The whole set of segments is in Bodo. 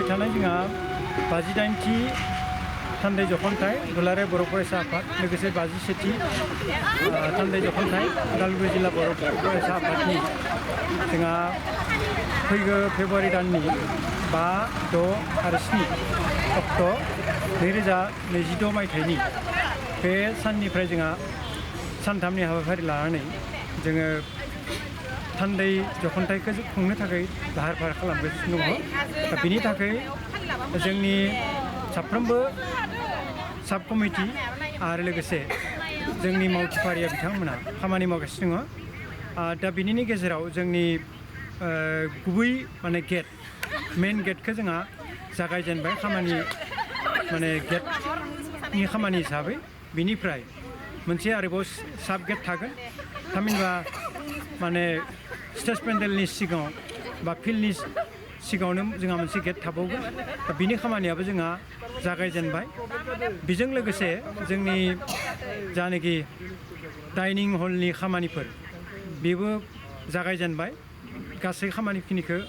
थानाय जोंहा 58थि थान्दै जखनथाइ दुलाराय बर' फरायसा आफाद लोगोसे 51थि थान्दै जखनथाइ उदालगुरि जिल्ला बर' फरायसा आफादनि जोंहा फैगौ फेब्रुवारि दाननि 5, 6 आरो 7 अक्ट' 2026 मायथाइनि बे साननिफ्राय जोंहा सानथामनि हाबाफारि लानानै जोङो थान्दै जखनथाइखौ खुंनो थाखाय लाहार फाहार खालामगासिनो दङ। दा बिनि थाखाय जोंनि साफ्रोमबो साब कमिटि आरो लोगोसे जोंनि मावथिफारिया बिथांमोना खामानि मावगासिनो दङ। दा बिनिनि गेजेराव जोंनि गुबै माने मेन गेटखौ जोंहा जागायजेनबाय खामानि माने गेटनि खामानि हिसाबै बिनिफ्राय मोनसे आरोबाव साब गेट थागोन थामहिनबा माने स्टेज पेन्डेलनि सिगाङाव बा फिल्डनि सिगाङावनो जोंहा मोनसे गेट थाबावगोन। दा बिनि खामानियाबो जोंहा जागायजेनबाय। बेजों लोगोसे जोंनि जानाखि डाइनिं हलनि खामानिफोर बेबो जागायजेनबाय। गासै खामानिखिनिखौ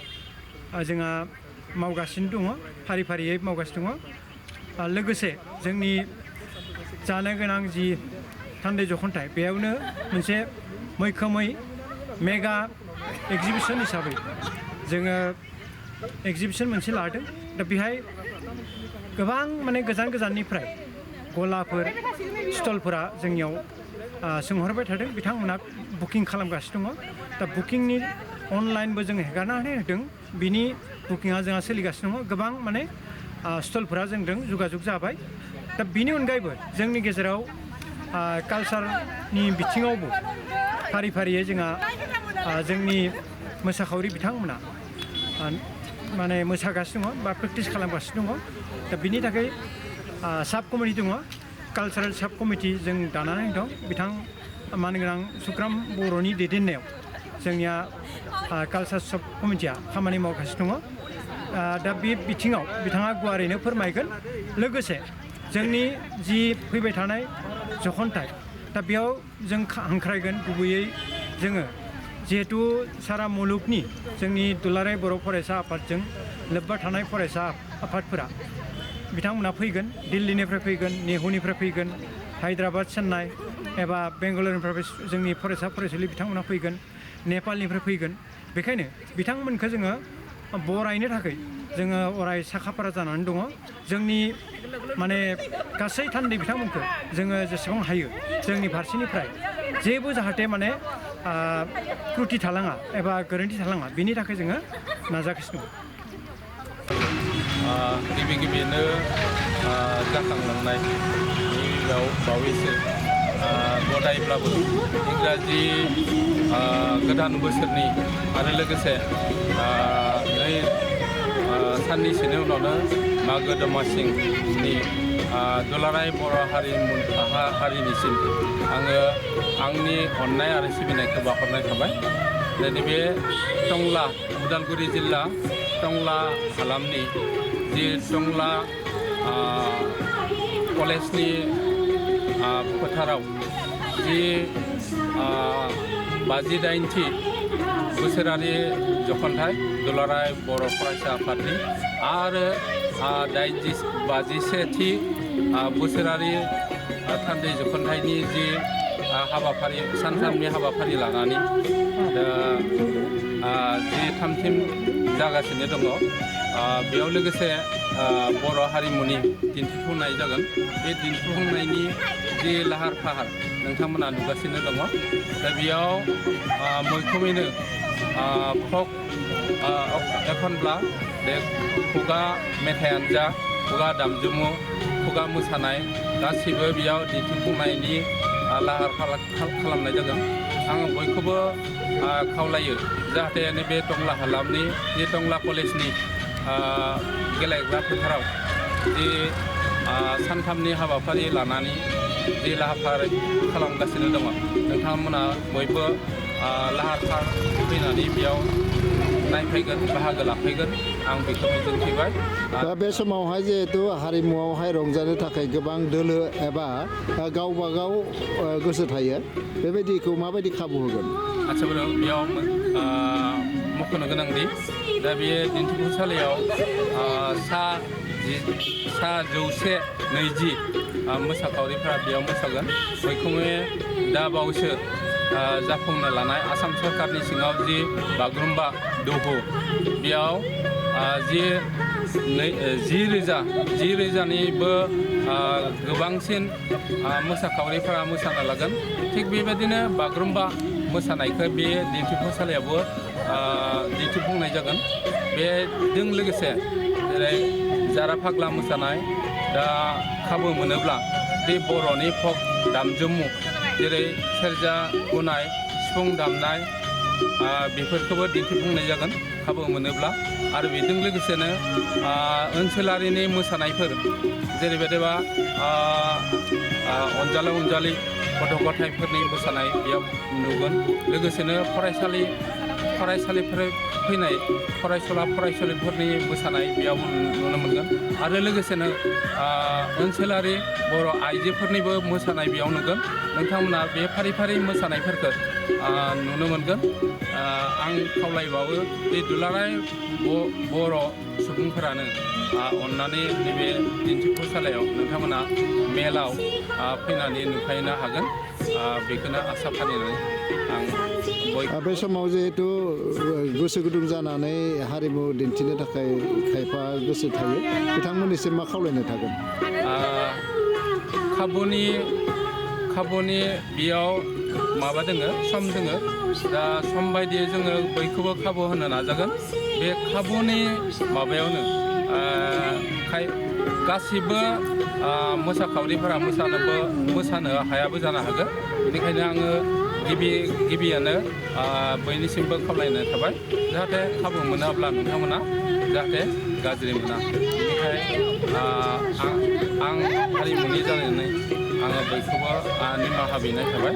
जोंहा मावगासिनो दङ, फारि फारियै मावगासिनो दङ। लोगोसे जोंनि जानो गोनां जि थान्दै जखनथाइ बेयावनो मोनसे मैखोमै मेगा एक्जिबिसन हिसाबै जोङो एक्जिबिसन मोनसे लादों। दा बेहाय गोबां माने गोजान गोजाननिफ्राय गलाफोर स्टलफोरा जोंनियाव सोंहरबाय थादों, बिथांमोना बुकिं खालामगासिनो दङ। दा बुकिंनि अनलाइनबो जों हेगारनानै होदों, बिनि बुकिंआ जोंहा सोलिगासिनो दङ। गोबां माने स्टलफोरा जोंजों जगाजग जाबाय। दा बिनि अनगायैबो जोंनि गेजेराव कालसारनि बिथिङावबो फारि फारियै जोंहा जोंनि मोसाखावरि बिथांमोना माने मोसागासिनो दङ बा प्रेक्टिस खालामगासिनो दङ। दा बिनि थाखाय साब कमिटि दङ, कालसारेल साब कमिटि जों दानानै दं। बिथां मानगोनां सुक्राम बर'नि दैदेननायाव जोंनिया कालसार साब कमिटिया खामानि मावगासिनो दङ। दा बे बिथिङाव बिथाङा गुवारैनो फोरमायगोन। लोगोसे जोंनि जि फैबाय थानाय जखनथाइ दा बेयाव जों हांख्रायगोन गुबैयै जोङो जिहेथु सारा मुलुगनि जोंनि दुलाराय बर' फरायसा आफादजों लोब्बा थानाय फरायसा आफादफोरा बिथांमोना फैगोन, दिल्लीनिफ्राय फैगोन, नेहुनिफ्राय फैगोन, हायद्राबाद, चेन्नाइ एबा बेंगालुरुनिफ्राय जोंनि फरायसा फरायसुलि बिथांमोना फैगोन, नेपालनिफ्राय फैगोन। बेखायनो बिथांमोनखौ जोङो बरायनो थाखाय जोङो अराय साखाफारा जानानै दङ। जोंनि माने गासै थान्दै बिथांमोनखौ जोङो जेसेबां हायो जोंनि फारसेनिफ्राय जेबो जाहाथे माने त्रुटि थालाङा एबा गोरोन्थि थालाङा बिनि थाखाय जोङो नाजागासिनो दङ। गिबियावनो जाखांलांनाय बावैसो गदायब्लाबो इंराजि गोदान बोसोरनि आरो लोगोसे साननैसोनि उनावनो मागो दमासिनि दुलाराय बर' हारिनिसिम आङो आंनि अननाय आरो सिबिनायखौ बावहरनाय थाबाय। दिनै बे टंला उदालगुरि जिल्ला टंला हालामनि जि टंला कलेजनि फोथाराव जि 58थि बोसोरारि जखनथाइ दुलाराय बर' फरायसा आफादनि आरो 51थि बोसोरारि थान्दै जखनथाइनि जि हाबाफारि सानथामनि हाबाफारि लानानै जि थामथिम जागासिनो दङ। बेयाव लोगोसे बर' हारिमुनि दिन्थिफुंनाय जागोन। बे दिन्थिफुंनायनि जि लाहार फाहार नोंथांमोना नुगासिनो दङ। दा बेयाव मैखोमैनो फक एखनब्ला बे खुगा मेथाइयानो जा, खुगा दामजुमु, खुगा मोसानाय गासिबो बेयाव दिन्थिफुंनायनि लाहार फाहार खालामनाय जागोन। आं बयखौबो खावलायो जाहाथे नैबे टंला हालामनि जि टंला कलेजनि गेलेग्रा फोथाराव जि सानथामनि हाबाफारि लानानै जि लाहार फाहार खालामगासिनो दङ, नोंथांमोना बयबो लाहार फाहार फैनानै बेयाव नायफैगोन, बाहागो लाफैगोन, आं बेखौ मिजिंथिबाय। दा बे समावहाय जिहेतु हारिमुआवहाय रंजानो थाखाय गोबां दोलो एबा गावबा गाव गोसो थायो, बेबायदिखौ माबायदि खाबु होगोन? आच्चा बेयाव मख'नो गोनांदि दा बे दिन्थिफुंसालियाव सा 120 मोसाखावरिफ्रा बेयाव मोसागोन। मैखोमै दा बावैसो जाफुंनो लानाय आसाम सरकारनि सिङाव जि बागुरुम्बा दोहौ बेयाव 10,000निबो गोबांसिन मोसाखावरिफोरा मोसानो लागोन। थिग बेबायदिनो बागुरुम्बा मोसानायखौ बे दिन्थिफुंसालियावबो दिन्थिफुंनाय जागोन। बेजों लोगोसे जेरै जारा फाग्ला मोसानाय दा खाबु मोनोब्ला बे बर'नि फक दामजुमु जेरै सेरजा हुनाय सिफुं दामनाय बेफोरखौबो दिन्थिफुंनाय जागोन खाबु मोनोब्ला। आरो बेजों लोगोसेनो ओनसोलारिनि मोसानायफोर जेरैबायदिबा अनजालु अनजालि गथ' गथायफोरनि मोसानाय बेयाव नुगोन। लोगोसेनो फरायसालिफोर फैनाय फरायसुला फरायसुलिफोरनि मोसानाय बेयाव नुनो मोनगोन। आरो लोगोसेनो ओनसोलारि बर' आइजोफोरनिबो मोसानाय बेयाव नुगोन। नोंथांमोना बे फारि फारि मोसानायफोरखौ नुनो मोनगोन। आं खावलायबावो बे दुलाराय बर' सुबुंफोरानो अननानै नैबे दिन्थिफुंसालियाव नोंथांमोना मेलाव फैनानै नुफैनो हागोन बेखौनो आसा फालिनानै आं बे समाव जिहेतु गोसो गुदुं जानानै हारिमु दिन्थिनो थाखाय खायफा गोसो थायो बिथांमोननिसिम मा खावलायनो थागोन? खाबुनि बेयाव माबा दोङो सम दोङो। दा सम बायदियै जोङो बयखौबो खाबु होनो नाजागोन। बे खाबुनि माबायावनो गासिबो मोसाखावरिफोरा मोसानो हायाबो जानो हागौ। बेनिखायनो आङो गिबियानो बयनिसिमबो खावलायनाय थाबाय जाहाथे खाबु मोनाब्ला नोंथांमोना जाहाथे गाज्रि मोना। बेनिखायनो आं हारिमुनि जानानै आङो बयखौबो निमाहा बिनाय थाबाय।